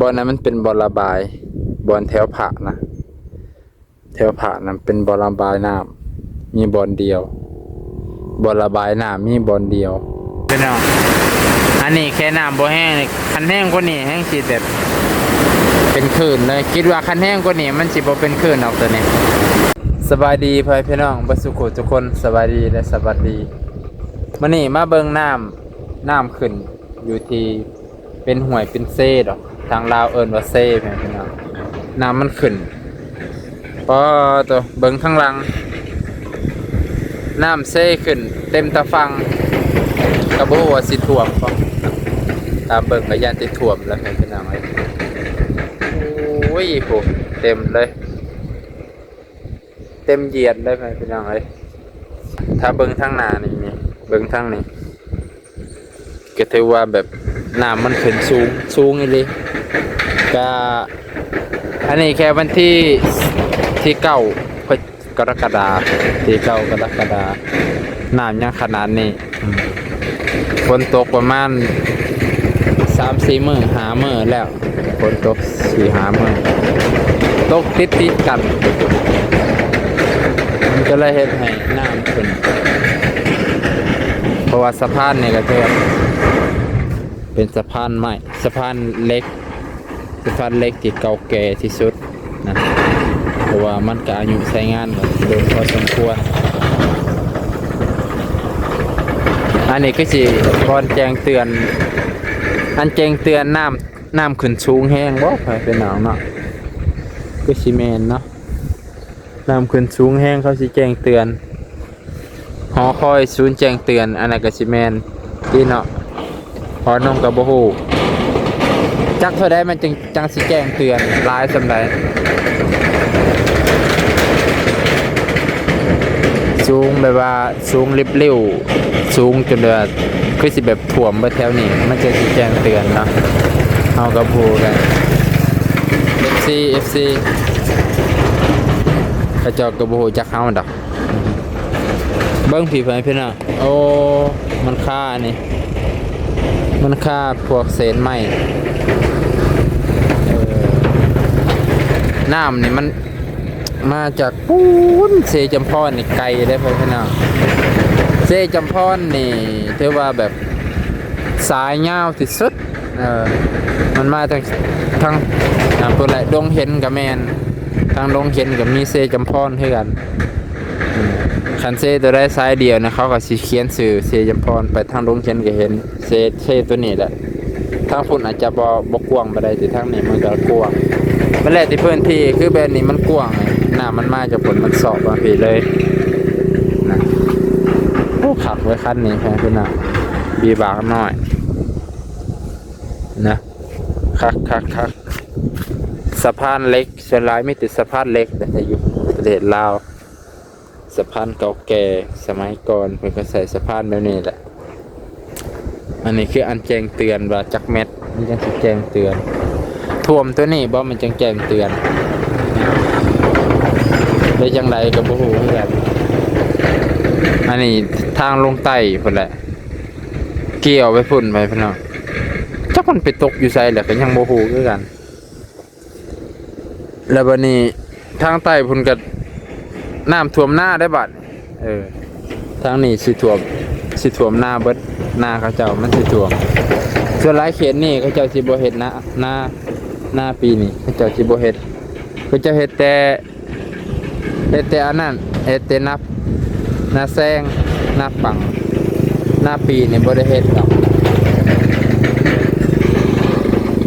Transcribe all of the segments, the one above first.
ບ່ອນນັ້ນມັນເປັນບ່ອນລະບາຍ, ບ່ອນແຖວພະນະ, ແຖວພະນະເປັນບ່ອນລະບາຍນ້ຳ ມີບ່ອນດຽວ, ບ່ອນລະບາຍນ້ຳມີບ່ອນດຽວ. ພີ່ນ້ອງ, ອັນນີ້ແຄ່ນ້ຳບໍ່ແຮງ, ຄັນແຮງກວ່ານີ້ແຮງຊິແບບເປັນຄື້ນເລີຍ. ຄິດວ່າຄັນແຮງກວ່ານີ້ມັນຊິບໍ່ເປັນຄື້ນດອກໂຕນີ້. ສະບາຍດີພໍ່ແມ່ພີ່ນ້ອງເບິດສູ່ຜູ້ສູ່ຄົນ, ສະບາຍດີ ແລະ ສະຫວັດດີ. ມື້ນີ້ມາເບິ່ງນ້ຳ, ນ້ຳຂຶ້ນຢູ່ທີ່ ເປັນຫ້ວຍເປັນເຊດອກ, ທາງລາວເອີ້ນວ່າເຊແມ່ນພີ່ນ້ອງ. ນ້ຳມັນຂຶ້ນ, ປາໂຕ, ເບິ່ງທາງຫຼັງ, ນ້ຳເຊຂຶ້ນເຕັມຕາຝັ່ງ, ກໍບໍ່ຮູ້ວ່າຊິຖ້ວມບໍ່. ຕາມເບິ່ງກໍຢ້ານຊິຖ້ວມແລ້ວແມ່ນພີ່ນ້ອງເອີຍ. ໂອ້ຍ ໂຫ ເຕັມເລີຍ. ເຕັມຢຽດເລີຍພີ່ນ້ອງເອີຍ. ຖ້າເບິ່ງທາງໜ້ານີ້, ນີ້ ເບິ່ງທາງນີ້ ກໍຖືວ່າແບບນ້ຳມັນຂຶ້ນສູງ, ສູງອີ່ຫຼີ. ກະ ອັນນີ້ແຄ່ວັນທີ ທີເກົ້າ ກໍລະກະດາ, ທີເກົ້າ ກໍລະກະດາ, ນ້ຳຍັງຂະໜາດນີ້. ອືມ ຝົນຕົກປະມານສາມສີ່ມື້ ຫ້າມື້ແລ້ວ, ຝົນຕົກສີ່ຫ້າມື້ ຕົກຕິດໆກັນ, ມັນກໍເລີຍເຮັດໃຫ້ນ້ຳຂຶ້ນ. ເພາະວ່າສະພານນີ້ກໍຖືວ່າເປັນສະພານໄມ້, ສະພານເຫຼັກ, ສະພານເຫຼັກທີ່ເກົ່າແກ່ທີ່ສຸດນະ, ເພາະວ່າມັນກໍອາຍຸໃຊ້ງານກໍດົນພໍສົມຄວນ. ອັນນີ້ຄືຊິບ່ອນແຈ້ງເຕືອນ, ອັນແຈ້ງເຕືອນນ້ຳ, ນ້ຳຂຶ້ນສູງແຮງບໍ່ ພໍ່ແມ່ພີ່ນ້ອງເນາະ? ຄືຊິແມ່ນເນາະ, ນ້ຳຂຶ້ນສູງແຮງເຂົາຊິແຈ້ງເຕືອນ. ຫໍຄອຍສູນແຈ້ງເຕືອນ, ອັນນັ້ນກໍຊິແມ່ນຕິເນາະ, ເພາະນ້ອງກໍບໍ່ຮູ້ຈັກເທົ່າໃດມັນຈຶ່ງ ຈັ່ງຊິແຈ້ງເຕືອນຫຼາຍສ່ຳໃດ. ສູງແບບວ່າສູງລິບລິ້ວ, ສູງຈົນແບບ ຄືຊິແບບຖ້ວມເບິດແຖວນີ້, ມັນຈັ່ງຊິແຈ້ງເຕືອນເນາະ. ເຮົາກໍບໍ່ຮູ້ກັນ ເອັຟຊີ ເອັຟຊີ ເຂົາເຈົ້າກໍບໍ່ຮູ້ຈັກເຮົາດອກ. ເບິ່ງພີ້ ພໍ່ແມ່ພີ່ນ້ອງ, ໂອ້ ມັນຄາອັນນີ້, ມັນຄາພວກເສນໄມ້. ເອີ ນ້ຳນີ້ມັນມາຈາກປູນ ເຊຈຳພອນນີ້ໄກເດ້ ພໍ່ແມ່ພີ່ນ້ອງ. ເຊຈຳພອນນີ້ຖືວ່າແບບສາຍຍາວທີ່ສຸດ. ເອີ ມັນມາທາງ ທາງ ທາງພຸ້ນແຫຼະ, ດົງເຫັນກໍແມ່ນ, ທາງດົງເຫັນກໍມີເຊຈຳພອນຄືກັນ. ອືມ ຄັນເຊໂຕໃດສາຍດຽວນະ ເຂົາກໍຊິຂຽນຊື່ເຊຈຳພອນ, ໄປທາງດົງເຫັນກໍເຫັນເຊ ເຊໂຕນີ້ແຫຼະ. ທາງພຸ້ນອາດຈະບໍ່ ບໍ່ກວ້າງປານໃດ, ແຕ່ທາງນີ້ມັນກໍກວ້າງ. ມັນແລ້ວແຕ່ພື້ນທີ່, ຄືແບບນີ້ມັນກວ້າງ, ນ້ຳມັນມາຈາກພຸ້ນ ມັນຊອກມາພີ້ເລີຍນະ. ໂອ້ ຄັກເວີຍຄັນນີ້, ເພິ່ນນະ, ບີບາກນ້ອຍນະ. ຄັກໆໆ ສະພານເຫຼັກ, ສ່ວນຫຼາຍມີແຕ່ສະພານເຫຼັກແຫຼະ ແຕ່ຢູ່ປະເທດລາວ, ສະພານເກົ່າແກ່ສະໄໝກ່ອນເພິ່ນກໍໃຊ້ສະພານແບບນີ້ແຫຼະ. ອັນນີ້ຄືອັນແຈ້ງເຕືອນວ່າຈັກແມັດ, ມັນຈັ່ງຊິແຈ້ງເຕືອນ. ຖ້ວມໂຕນີ້ບໍ່ ມັນຈັ່ງແຈ້ງເຕືອນ ຫຼືຈັ່ງໃດກໍບໍ່ຮູ້ຄືກັນ. ອັນນີ້ທາງລົງໃຕ້ພຸ້ນແຫຼະ, ກ່ຽວໄປພຸ້ນໄປພີ່ນ້ອງ, ຈັກມັນໄປຕົກຢູ່ໃສແຫຼະ ກໍຍັງບໍ່ຮູ້ຄືກັນ. ແລ້ວບັດນີ້ທາງໃຕ້ພຸ້ນກໍນ້ຳຖ້ວມນາໄດ້ບັດ. ເອີ ທາງນີ້ຊິຖ້ວມ, ຊິຖ້ວມນາເບິດ, ນາເຂົາເຈົ້າມັນຊິຖ້ວມ. ສ່ວນຫຼາຍເຂດນີ້ເຂົາເຈົ້າຊິບໍ່ເຮັດນາ, ນາ, ນາປີນີ້ເຂົາເຈົ້າຊິບໍ່ເຮັດ, ເຂົາເຈົ້າເຮັດແຕ່ ເຮັດແຕ່ອັນນັ້ນ, ເຮັດແຕ່ນາ, ນາແຊງ, ນາປັງ, ນາປີນີ້ບໍ່ໄດ້ເຮັດດອກ,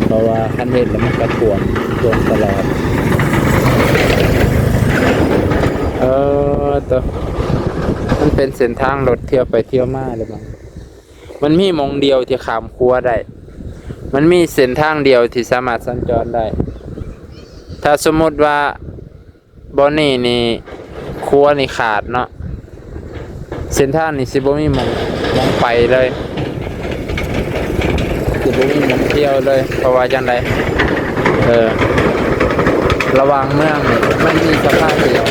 ເພາະວ່າຄັນເຮັດແລ້ວມັນກະຖ້ວມ, ຖ້ວມຕະຫຼອດ. ເອີ ໂຕ, ມັນເປັນເສັ້ນທາງລົດທ່ຽວໄປທ່ຽວມາແລ້ວມັນ, ມັນມີໝ່ອງດຽວທີ່ຂ້າມຂົວໄດ້, ມັນມີເສັ້ນທາງດຽວທີ່ສາມາດສັນຈອນໄດ້. ຖ້າສົມມຸດວ່າ ບ່ອນນີ້ນີ້ຂົວນີ້ຂາດເນາະ, ເສັ້ນທາງນີ້ຊິບໍ່ມີໝ່ອງ, ໝ່ອງໄປເລີຍ, ຊິບໍ່ມີໝ່ອງທ່ຽວເລີຍ. ເພາະວ່າຈັ່ງໃດ? ເອີ ລະຫວ່າງເມືອງນີ້ມັນມີສະພານດຽວ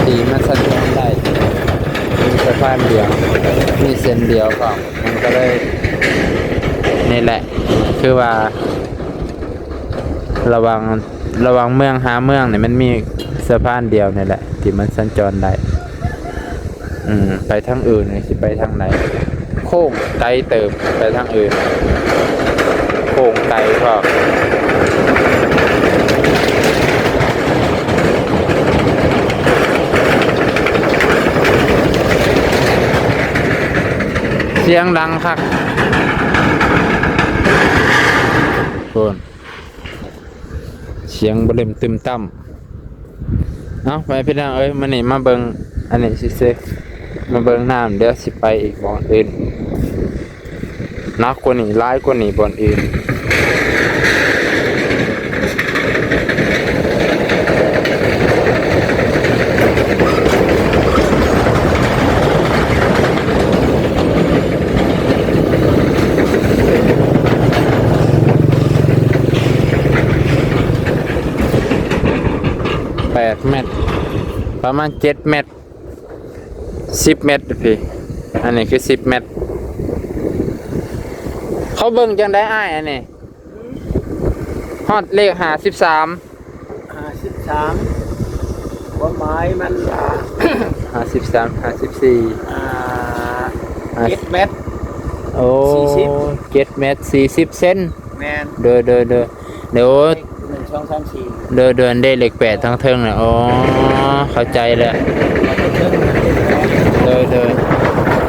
ທີ່ມັນສະດວກໄດ້, ມີສະພານດຽວ, ມີເສັ້ນດຽວພ້ອມ, ມັນກໍເລີຍ ນີ້ແຫຼະ ຄືວ່າ ລະຫວ່າງ ລະຫວ່າງເມືອງຫາເມືອງນີ້ ມັນມີສະພານດຽວນີ້ແຫຼະ ທີ່ມັນສັນຈອນໄດ້. ອືມ ໄປທາງອື່ນນີ້ ຊິໄປທາງໃດ? ໂຄ້ງໄກເຕີບ ໄປທາງອື່ນ ໂຄ້ງໄກພ້ອມ. ສຽງດັງຄັກ ພຸ້ນ. ສຽງບະເລີ່ມຕຶມຕ່ຳ. ເອົ້າ ໄປພີ່ນ້ອງເອີຍ ມື້ນີ້ມາເບິ່ງອັນນີ້ຊື່ໆ ມາເບິ່ງນ້ຳ ດຽວຊິໄປອີກບ່ອນອື່ນ ໜັກກວ່ານີ້ ຫຼາຍກວ່ານີ້ບ່ອນອື່ນ. ແປດແມັດ ປະມານເຈັດແມັດ ສິບແມັດພີ້ ອັນນີ້ຄືສິບແມັດ. ເຂົາເບິ່ງຈັ່ງໃດອ້າຍ ອັນນີ້ ຮອດເລກຫ້າສິບສາມ ຫ້າສິບສາມ ຄວາມໝາຍມັນວ່າ ຫ້າສິບສາມ ຫ້າສິບສີ່ ອ່າ ຫ້າ ເຈັດແມັດ ໂອ້ ສີ່ສິບ ເຈັດແມັດ ສີ່ສິບເຊັນ. ແມ່ນ ໂດຍ ໂດຍ ໂດຍ ໂດຍ ໜຶ່ງ ສອງ ສາມ ສີ່ ໂດຍ ໂດຍ ເດ້ເລກແປດທາງເທິງນະ. ອໍ ເຂົ້າໃຈແລ້ວ ເທິງນະ ໂດຍ ໂດຍ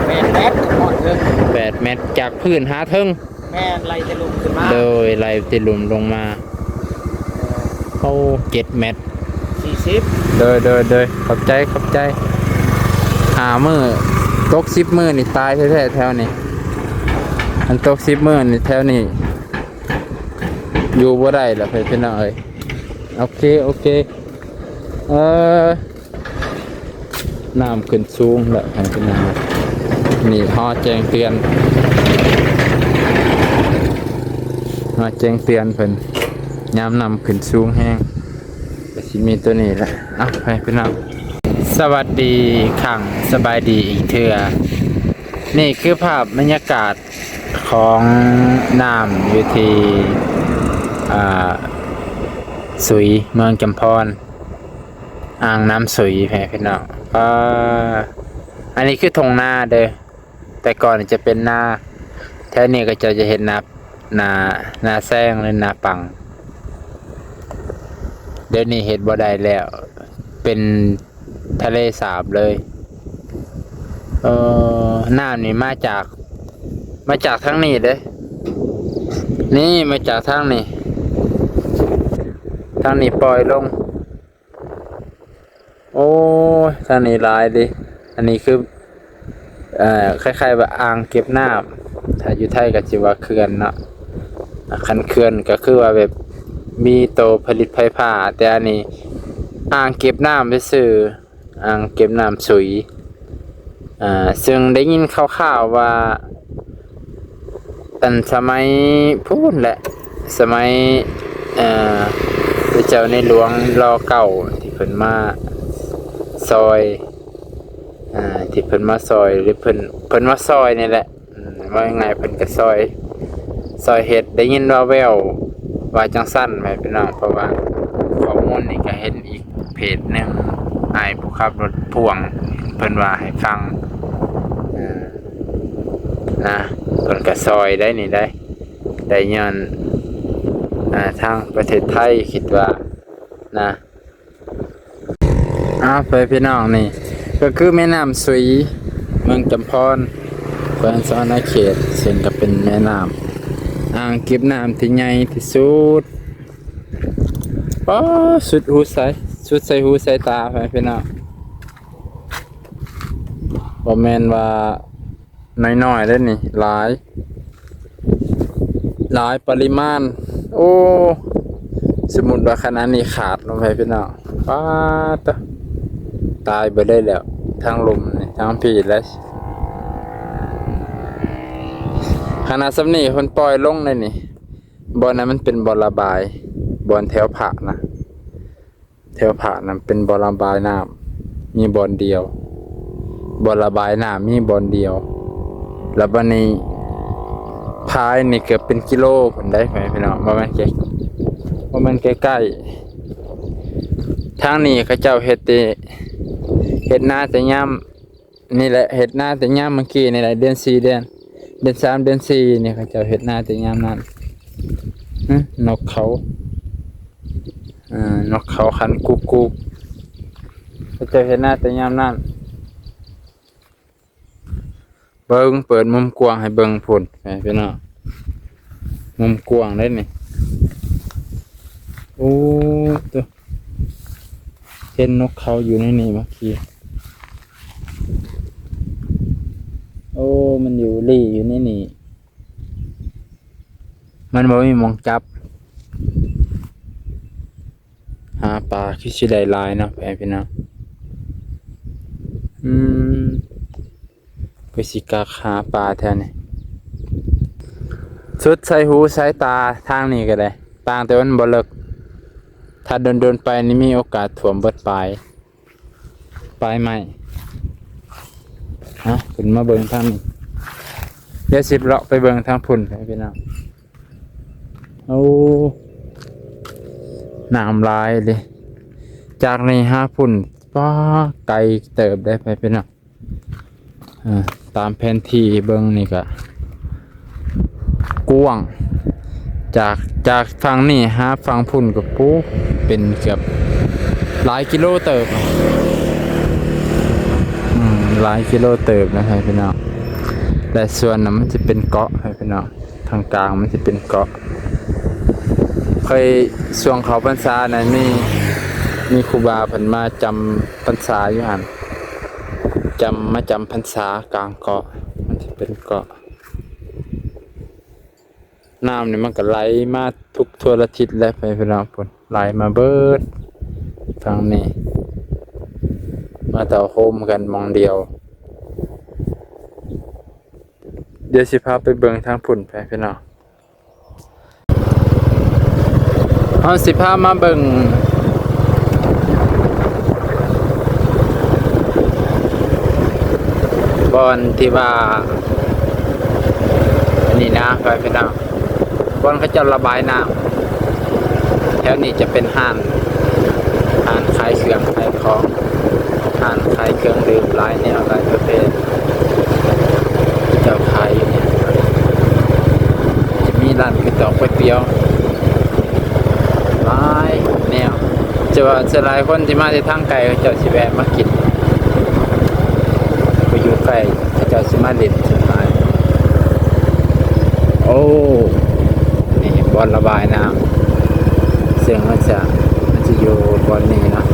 ແປດແມັດ ຮອດເທິງ ແປດແມັດ ຈາກພື້ນຫາເທິງ. ແມ່ນ ໄລ່ແຕ່ລຸ່ມຂຶ້ນມາ ໂດຍ ໄລ່ແຕ່ລຸ່ມລົງມາ. ໂອ້ ເຈັດແມັດ ສີ່ສິບ ໂດຍ ໂດຍ ໂດຍ ຂອບໃຈ ຂອບໃຈ. ຫ້າມື້ ຕົກສິບມື້ນີ້ຕາຍແທ້ໆ ແຖວນີ້ ມັນຕົກສິບມື້ນີ້ແຖວນີ້ ຢູ່ບໍ່ໄດ້ແລ້ວ ພີ່ນ້ອງເອີຍ. ໂອເຄ ໂອເຄ ເອີ ນ້ຳຂຶ້ນສູງແລ້ວ ພີ່ນ້ອງ. ນີ້ ຫໍແຈ້ງເຕືອນ ຫໍແຈ້ງເຕືອນເພິ່ນ ຍາມນ້ຳຂຶ້ນສູງແຮງ ກໍຊິມີໂຕນີ້ແຫຼະ. ເອົາ ໄປພີ່ນ້ອງ ສະຫວັດດີອີກຄັ້ງ ສະບາຍດີອີກເທື່ອ. ນີ້ຄືພາບບັນຍາກາດຂອງນ້ຳຢູ່ທີ່ ອ່າ ສຸຍ ເມືອງຈຳພອນ ອ່າງນ້ຳສຸຍ ແມ່ພີ່ນ້ອງ. ອ່າ ອັນນີ້ຄືທົ່ງນາເດີ ແຕ່ກ່ອນຈະເປັນນາ ແຖວນີ້ເຂົາເຈົ້າຈະເຮັດນາ ນາ ນາແຊງ ຫຼື ນາປັງ. ດຽວນີ້ເຮັດບໍ່ໄດ້ແລ້ວ ເປັນທະເລສາບເລີຍ. ເອີ ນ້ຳນີ້ມາຈາກ ມາຈາກທາງນີ້ເດ້ ນີ້ມາຈາກທາງນີ້ ທາງນີ້ປ່ອຍລົງ. ໂອ້ຍ ທາງນີ້ຫຼາຍເດ້. ອັນນີ້ຄື ເອີ ຄ້າຍໆວ່າອ່າງເກັບນ້ຳ ຖ້າຢູ່ໄທກໍຊິວ່າເຂື່ອນເນາະ. ຄັນເຂື່ອນກໍຄືວ່າແບບມີໂຕຜະລິດໄຟຟ້າ ແຕ່ອັນນີ້ອ່າງເກັບນ້ຳຊື່ໆ ອ່າງເກັບນ້ຳສຸຍ. ເຊິ່ງໄດ້ຍິນຂ່າວໆວ່າ ອັນສະໄໝພຸ້ນແຫຼະ ສະໄໝ ເອີ ພະເຈົ້າໃນຫຼວງລໍເກົ້າ ທີ່ເພິ່ນມາຊ່ອຍ ເອີ ທີ່ເພິ່ນມາຊ່ອຍ ຫຼື ເພິ່ນ ເພິ່ນມາຊ່ອຍນີ້ແຫຼະ. ອືມ ເວົ້າງ່າຍໆ ເພິ່ນກໍຊ່ອຍ ຊ່ອຍເຮັດ ໄດ້ຍິນແວ່ວໆວ່າຈັ່ງຊັ້ນແມ່ນພີ່ນ້ອງ. ເພາະວ່າຂໍ້ມູນນີ້ກໍເຫັນອີກເພຈໜຶ່ງ ອ້າຍຜູ້ຂັບລົດພ່ວງເພິ່ນວ່າໃຫ້ຟັງ ເອີ ນະ ເພິ່ນກໍຊ່ອຍໄດ້ນີ້ໄດ໋ ໄດ້ຍ້ອນ ອ່າ ທາງປະເທດໄທຄິດວ່ານະ. ເອົາ ໄປພີ່ນ້ອງ ນີ້ກໍຄືແມ່ນ້ຳສຸຍ ເມືອງຈຳພອນ ແຂວງສະຫວັນນະເຂດ ເຊິ່ງກໍເປັນແມ່ນ້ຳ ອ່າງເກັບນ້ຳທີ່ໃຫຍ່ທີ່ສຸດ. ປາ ສຸດຫູສາຍ ສຸດສາຍຫູສາຍຕາ ໄປພີ່ນ້ອງ ບໍ່ແມ່ນວ່າ ນ້ອຍໆເດ້ນີ້ ຫຼາຍ ຫຼາຍປະລິມານ. ໂອ້ ສົມມຸດວ່າຄັນອັນນີ້ຂາດລົງໄປພີ່ນ້ອງ ປາດໂທ້ ຕາຍເບິດເລີຍແຫຼ້ວ ທັງລຸ່ມນີ້ ທັງພີ້ແຫຼະ. ຂະໜາດສ່ຳນີ້ເພິ່ນປ່ອຍລົງເດ້ນີ້ ບ່ອນນັ້ນມັນເປັນບ່ອນລະບາຍ ບ່ອນແຖວພະນະ. ແຖວພະນະເປັນບ່ອນລະບາຍນ້ຳ ມີບ່ອນດຽວ ບ່ອນລະບາຍນ້ຳມີບ່ອນດຽວ. ແລ້ວບາດນີ້ພາຍນີ້ເກືອບເປັນກິໂລພຸ້ນໄດ໋ ພໍ່ແມ່ພີ່ນ້ອງ ບໍ່ແມ່ນແຄ່ ບໍ່ແມ່ນໃກ້ໆ. ທາງນີ້ເຂົາເຈົ້າເຮັດແຕ່ ເຮັດນາແຕ່ຍາມນີ້ແຫຼະ ເຮັດນາແຕ່ຍາມມື້ກີ້ນີ້ແຫຼະ ເດືອນສີ່ ເດືອນ ເດືອນສາມ ເດືອນສີ່ນີ້ ເຂົາເຈົ້າເຮັດນາແຕ່ຍາມນັ້ນ. ຫຶ ນົກເຂົາ ເອີ ນົກເຂົາຂັນກຸກໆ ເຂົາເຈົ້າເຮັດນາແຕ່ຍາມນັ້ນ. ເບິ່ງ ເປີດມຸມກວ້າງໃຫ້ເບິ່ງພຸ້ນ ແມ່ພີ່ນ້ອງ ມຸມກວ້າງເດ້ນີ້. ໂອ້ ໂຕ ເຫັນນົກເຂົາຢູ່ໃນນີ້ເມື່ອກີ້. ໂອ້ ມັນຢູ່ລີ້ຢູ່ໃນນີ້ ມັນບໍ່ມີໝ່ອງຈັບ. ຫາປາຄືຊິໄດ້ຫຼາຍເນາະ ພໍ່ແມ່ພີ່ນ້ອງ. ອືມ ຄືຊິກັກຫາປາແຖວນີ້ ສຸດໃສ່ຫູໃສ່ຕາ. ທາງນີ້ກໍໄດ້ ຕ່າງແຕ່ມັນບໍ່ເລິກ ຖ້າດົນໆໄປນີ້ມີໂອກາດຖ້ວມເບິດປາຍ ປາຍໄມ້. ເອົາ ຂຶ້ນມາເບິ່ງທາງນີ້ ດຽວຊິເລາະໄປເບິ່ງທາງພຸ້ນ ພີ່ນ້ອງ. ໂອ້ ນ້ຳຫຼາຍເດ້ ຈາກນີ້ຫາພຸ້ນ ປາ ໄກເຕີບເດ້ ພີ່ນ້ອງ. ເອີ ຕາມແຜນທີ່ເບິ່ງນີ້ກະກວ້າງ ຈາກ ຈາກຝັ່ງນີ້ຫາຝັ່ງພຸ້ນກໍ ໂອ້ ເປັນເກືອບຫຼາຍກິໂລເຕີບ ອືມ ຫຼາຍກິໂລເຕີບນະ ພີ່ນ້ອງ. ແລະ ສ່ວນນັ້ນມັນຈະເປັນເກາະ ພີ່ນ້ອງ ທາງກາງມັນຈະເປັນເກາະ. ເຄີຍຊ່ວງເຂົ້າພັນສານັ້ນ ມີ ມີຄູບາເພິ່ນມາຈຳພັນສາຢູ່ຫັ້ນ ຈຳ ມາຈຳພັນສາກາງເກາະ ມັນຈະເປັນເກາະ. ນ້ຳນີ້ມັນກໍໄຫຼມາທຸກທົ່ວລະທິດແຫຼະ ພີ່ນ້ອງ ພຸ້ນ ໄຫຼມາເບິດທາງນີ້ ມາເຕົ້າໂຮມກັນໝ່ອງດຽວ. ດຽວຊິພາໄປເບິ່ງທາງພຸ້ນ ພີ່ນ້ອງ. ເຮົາຊິພາມາເບິ່ງບ່ອນທີ່ວ່າ ອັນນີ້ນະ ພີ່ນ້ອງ ບ່ອນເຂົາເຈົ້າລະບາຍນ້ຳ. ແຖວນີ້ຈະເປັນຮ້ານ ຮ້ານຂາຍເຄື່ອງຂາຍຂອງ ຮ້ານຂາຍເຄື່ອງດື່ມຫຼາຍແນວຫຼາຍປະເພດ ເຂົາເຈົ້າຂາຍຢູ່ນີ້. ຈະມີຮ້ານກະຈອກກ໋ວຍຕຽວຫຼາຍແນວ ຈະວ່າສ່ວນຫຼາຍຄົນທີ່ມາແຕ່ທາງໄກ ເຂົາເຈົ້າຊິແວະມາກິນ ຜູ້ຢູ່ໃກ້ ເຂົາເຈົ້າຊິມາຫຼິ້ນສ່ວນຫຼາຍ. ໂອ້ ນີ້ບ່ອນລະບາຍນ້ຳ ເຊິ່ງມັນຈະ ມັນຈະຢູ່ບ່ອນນີ້ເນາະ.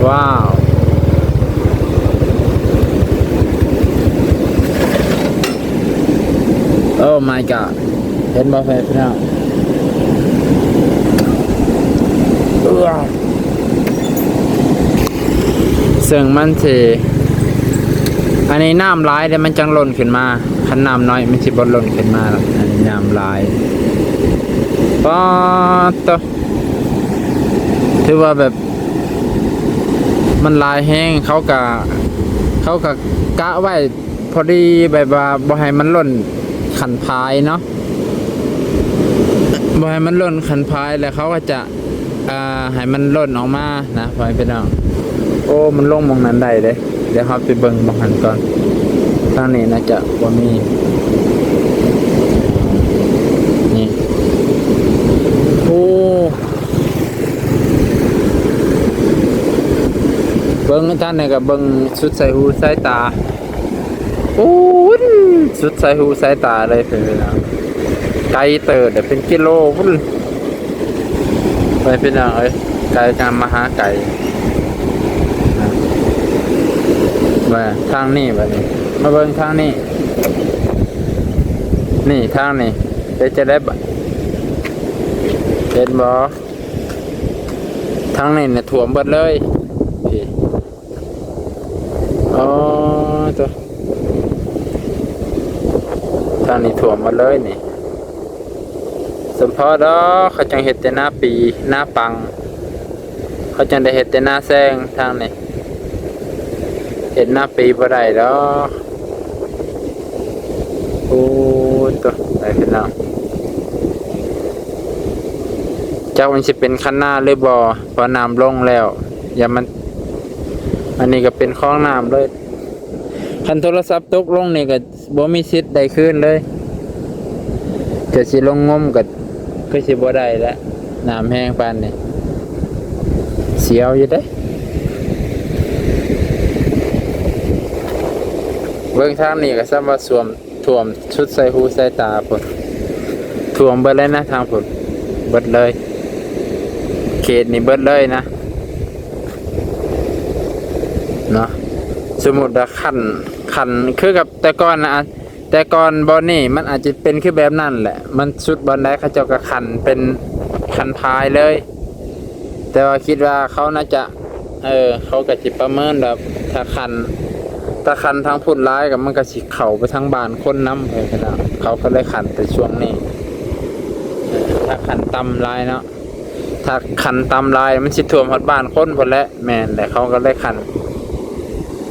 ວ້າວ Oh my god ເຫັນບໍ່ ພີ່ນ້ອງ ເອີ ເຊິ່ງມັນຊິ ອັນນີ້ນ້ຳຫຼາຍເດ້ ມັນຈັ່ງຫຼົ່ນຂຶ້ນມາ ຄັນນ້ຳໜ້ອຍມັນຊິບໍ່ຫຼົ່ນຂຶ້ນມາດອກ. ອັນນີ້ນ້ຳຫຼາຍ ປາດໂຕ ຖືວ່າແບບ ມັນຫຼາຍແຮງ ເຂົາກະ ເຂົາກະກະໄວ້ພໍດີ ແບບວ່າບໍ່ໃຫ້ມັນລົ້ນຄັນພາຍເນາະ ບໍ່ໃຫ້ມັນລົ້ນຄັນພາຍ ແລ້ວເຂົາກໍຈະ ອ່າ ໃຫ້ມັນລົ້ນອອກມານະ ພໍ່ແມ່ພີ່ນ້ອງ. ໂອ້ ມັນລົງໝ່ອງນັ້ນໄດ້ເດ້ ດຽວເຮົາໄປເບິ່ງໝ່ອງຫັ້ນກ່ອນ ທາງນີ້ໜ້າຈະບໍ່ມີ ນີ້ ໂອ້ ເບິ່ງທາງໃດກໍເບິ່ງສຸດສາຍຫູສາຍຕາ ພຸ້ນ ສຸດສາຍຫູສາຍຕາເລີຍ ເປັນໄກເຕີບເດ້ ເປັນກິໂລພຸ້ນ ໄປ ພີ່ນ້ອງເອີຍ ໄກກັນມະຫາໄກ. ມາທາງນີ້ບັດນີ້ ມາເບິ່ງທາງນີ້ ນີ້ທາງນີ້ ເປັນຈັ່ງໃດບັດ ເຫັນບໍ່? ທາງນີ້ນະຖ້ວມເບິດເລີຍ ອໍ ໂຕ ທາງນີ້ຖ້ວມໝົດເລີຍນີ້. ສົມພໍດອກ ເຂົາຈັ່ງເຮັດແຕ່ນາປີ ນາປັງ ເຂົາຈັ່ງໄດ້ເຮັດແຕ່ນາແຊງ ທາງນີ້ເຮັດນາປີບໍ່ໄດ້ດອກ. ໂອ້ ຕົວ ໄປພີ່ນ້ອງ ຈັກມັນຊິເປັນຄັນນາຫຼືບໍ່ ເພາະນ້ຳລົງແລ້ວ ຢ່າມັນ ອັນນີ້ກໍເປັນຄອງນ້ຳເລີຍ. ຄັນໂທລະສັບຕົກລົງນີ້ກໍບໍ່ມີສິດໄດ້ຄືນເລີຍ. ຈະຊິລົງງົມກໍຄືຊິບໍ່ໄດ້ແລ້ວ ນ້ຳແຮງປານນີ້. ສຽວຢູ່ເດ້. ເບິ່ງທາງນີ້ກໍສ່ຳວ່າຖ້ວມ ຖ້ວມສຸດໃສ່ຫູໃສ່ຕາພຸ້ນ. ຖ້ວມເບິດເລີຍນະ ທາງພຸ້ນ ເບິດເລີຍ. ເຂດນີ້ເບິດເລີຍນະ ເນາະ. ສົມມຸດວ່າຄັນ ຄັນຄືກັບແຕ່ກ່ອນນະ ແຕ່ກ່ອນບ່ອນນີ້ມັນອາດຈະເປັນຄືແບບນັ້ນແຫຼະ. ມັນສຸດບ່ອນໃດ ເຂົາເຈົ້າກໍຄັນເປັນຄັນພາຍເລີຍ. ແຕ່ວ່າຄິດວ່າເຂົາໜ້າຈະ ເອີ ເຂົາກໍຊິປະເມີນແບບ ຖ້າຄັນ ຖ້າຄັນທາງພຸ້ນຫຼາຍກໍມັນກໍຊິເຂົ້າໄປທາງບ້ານຄົນນຳ ເພິ່ນນະ ເຂົາກໍເລີຍຄັນແຕ່ຊ່ວງນີ້. ເອີ ຖ້າຄັນຕ່ຳຫຼາຍເນາະ ຖ້າຄັນຕ່ຳຫຼາຍມັນຊິຖ້ວມຮອດບ້ານຄົນພຸ້ນແຫຼະ. ແມ່ນແຫຼະ ເຂົາກໍເລີຍຄັນ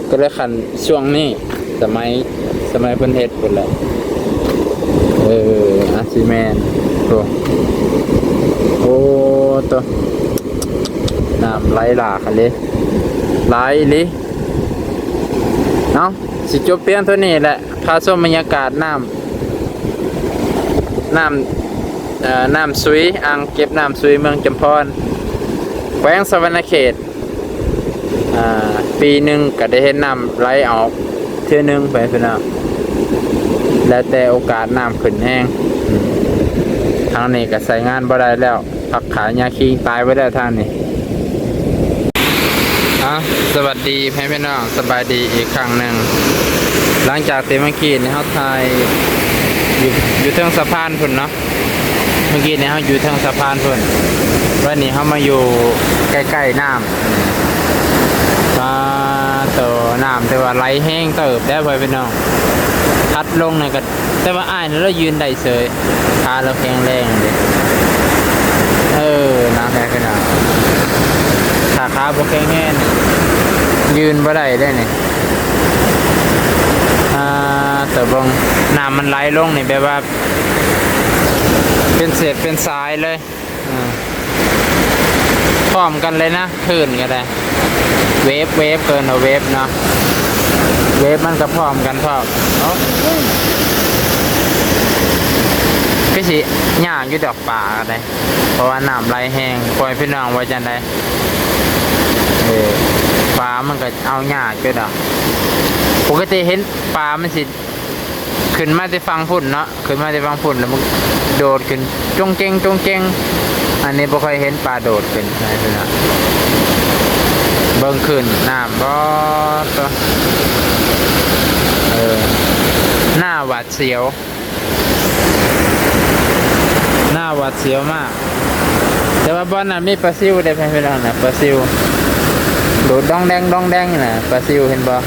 ກໍເລີຍຄັນຊ່ວງນີ້ ສະໄໝ ສະໄໝເພິ່ນເຮັດພຸ້ນແຫຼະ. ເອີ ອາດຊິແມ່ນ. ໂອ້ ໂອ້ໂຕ ນ້ຳໄຫຼຫຼາກຫັ້ນເດ້ ຫຼາຍອີ່ຫຼີ. ເອົາ ຊິຈົບພຽງເທົ່ານີ້ແຫຼະ ພາຊົມບັນຍາກາດນ້ຳ ນ້ຳ ເອີ ນ້ຳສຸຍ ອ່າງເກັບນ້ຳສຸຍເມືອງຈຳພອນ ແຂວງສະຫວັນນະເຂດ. ອ່າ ປີໜຶ່ງກໍໄດ້ເຫັນນ້ຳໄຫຼອອກເທື່ອໜຶ່ງໄປພີ່ນ້ອງ ແລ້ວແຕ່ໂອກາດນ້ຳຂຶ້ນແຮງ. ອືມ ທາງນີ້ກໍໃຊ້ງານບໍ່ໄດ້ແລ້ວ ຜັກຂາຫຍ້າຄີງຕາຍໄປແລ້ວທາງນີ້. ອ່າ ສະຫວັດດີພໍ່ແມ່ພີ່ນ້ອງ ສະບາຍດີອີກຄັ້ງໜຶ່ງ. ຫຼັງຈາກທີ່ເມື່ອກີ້ນີ້ເຮົາຖ່າຍຢູ່ ຢູ່ເທິງສະພານພຸ້ນເນາະ ເມື່ອກີ້ນີ້ເຮົາຢູ່ເທິງສະພານພຸ້ນ ວັນນີ້ເຮົາມາຢູ່ໃກ້ໆນ້ຳ. ປາໂຕ ນ້ຳແຕ່ວ່າໄຫຼແຮງເຕີບແດ່ພໍ່ແມ່ພີ່ນ້ອງ ພັດລົງນີ້ກໍ ແຕ່ວ່າອ້າຍນີ້ລາວຢືນໄດ້ເສີຍ ຂາລາວແຂງແຮງເດ້. ເອີ ນະ ແມ່ພີ່ນ້ອງ ຖ້າຂາບໍ່ແຂງແຮງນີ້ ຢືນບໍ່ໄດ້ເດ້ນີ້. ອ່າ ແຕ່ເບິ່ງ ນ້ຳມັນໄຫຼລົງນີ້ແບບວ່າ ເປັນເສັ້ນເປັນສາຍເລີຍ. ອືມ ພ້ອມກັນເລີຍນະ ຄື້ນກໍໄດ້ ເວບ ເວບ ເອີ້ນວ່າເວບເນາະ ເວບມັນກໍພ້ອມກັນພ້ອມ. ໂອ້ຍ ຄືຊິຍາກຢູ່ດອກປາກໍໄດ້ ເພາະວ່ານ້ຳໄຫຼແຮງ ພໍ່ແມ່ພີ່ນ້ອງວ່າຈັ່ງໃດ. ເອີ ປາມັນກໍເອົາຍາກຢູ່ດອກ ປົກກະຕິເຫັນປາມັນຊິ ຂຶ້ນມາແຕ່ຝັ່ງພຸ້ນເນາະ ຂຶ້ນມາແຕ່ຝັ່ງພຸ້ນ ແລ້ວມັນໂດດຂຶ້ນຈົງເຈັງ ຈົງເຈັງ. ອັນນີ້ບໍ່ຄ່ອຍເຫັນປາໂດດຂຶ້ນໃນພຸ້ນນະ. ເບິ່ງຄື້ນນ້ຳ ບໍ່ ໂຕ ເອີ ໜ້າຫວາດສຽວ ໜ້າຫວາດສຽວມາກ. ແຕ່ວ່າບ່ອນນັ້ນມີປາຊິວເດ້ ພີ່ນ້ອງນະ ປາຊິວໂດດດອງແດງ ດອງແດງນະ ປາຊິວເຫັນບໍ່?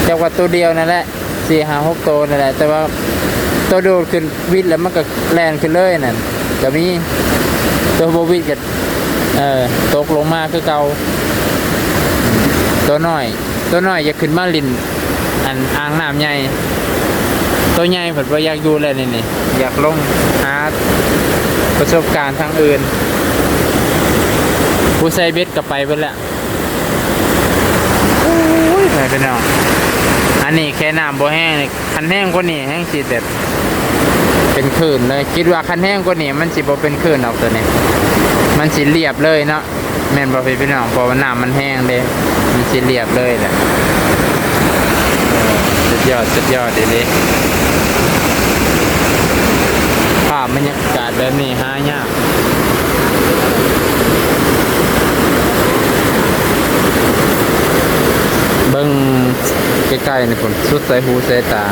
ຈັກວ່າໂຕດຽວນັ້ນແຫຼະ ສີ່ຫ້າຫົກໂຕນັ້ນແຫຼະ ແຕ່ວ່າໂຕໂດດຂຶ້ນ ວິດແລ້ວມັນກໍແລ່ນຂຶ້ນເລີຍນັ້ນກໍມີ ໂຕບໍ່ວິດກໍ ເອີ ຕົກລົງມາຄືເກົ່າ. ໂຕນ້ອຍ ໂຕນ້ອຍຢາກຂຶ້ນມາຫຼິ້ນ ອັນອ່າງນ້ຳໃຫຍ່ ໂຕໃຫຍ່ເພິ່ນບໍ່ຢາກຢູ່ແລ້ວນີ້ ນີ້ ຢາກລົງຫາປະສົບການທາງອື່ນ ຜູ້ໃສ່ເບັດກໍໄປເບິດແລ້ວ. ໂອ້ຍ ພໍ່ແມ່ພີ່ນ້ອງ ອັນນີ້ແຄ່ນ້ຳບໍ່ແຮງນີ້ ຄັນແຮງກວ່ານີ້ແຮງຊິແບບເປັນຄື້ນເລີຍ. ຄິດວ່າຄັນແຮງກວ່ານີ້ມັນຊິບໍ່ເປັນຄື້ນດອກ ໂຕນີ້ມັນຊິລຽບເລີຍເນາະ. ແມ່ນບໍ່ພີ່ນ້ອງ? ເພາະວ່ານ້ຳມັນແຮງເດ້ ມັນຊິລຽບເລີຍແຫຼະ. ເອີ ສຸດຍອດ ສຸດຍອດອີ່ຫຼີ. ພາບບັນຍາກາດແບບນີ້ຫາຍາກ. ເບິ່ງໃກ້ໆນີ້ພຸ້ນ ສຸດໃສ່ຫູໃສ່ຕາ.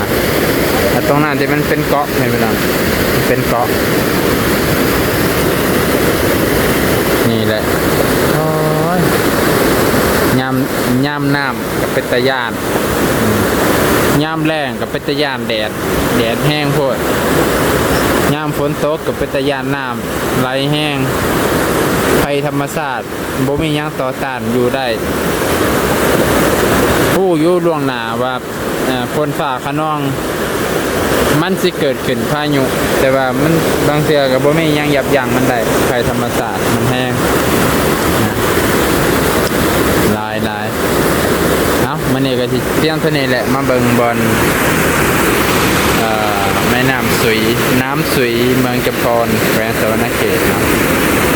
ແລ້ວຕົງນັ້ນທີ່ມັນເປັນເກາະ ແມ່ນບໍ່ນ້ອງ? ເປັນເກາະ ນີ້ແຫຼະ. ໂອ້ຍ ຍາມ ຍາມນ້ຳກໍເປັນຕາຢ້ານ ຍາມແລ້ງກໍເປັນຕາຢ້ານແດດ ແດດແຮງໂພດ. ຍາມຝົນຕົກກໍເປັນຕາຢ້ານນ້ຳໄຫຼແຮງ. ໄພທຳມະຊາດ ບໍ່ມີຫຍັງຕໍ່ຕ້ານຢູ່ໄດ້. ຮູ້ຢູ່ລ່ວງໜ້າວ່າ ເອີ ຝົນຟ້າຄະນອງ ມັນຊິເກີດຂຶ້ນພາຍຸ ແຕ່ວ່າມັນບາງເທື່ອກໍບໍ່ມີຫຍັງຢັບຢັ້ງມັນໄດ້ ໄພທຳມະຊາດມັນແຮງນະ ຫຼາຍໆ. ເອົ້າ ມື້ນີ້ກໍຊິພຽງເທົ່ານີ້ແຫຼະ ມາເບິ່ງບ່ອນ ເອີ ແມ່ນ້ຳສຸຍ ນ້ຳສຸຍ ເມືອງຈຳພອນ ແຂວງສະຫວັນນະເຂດເນາະ.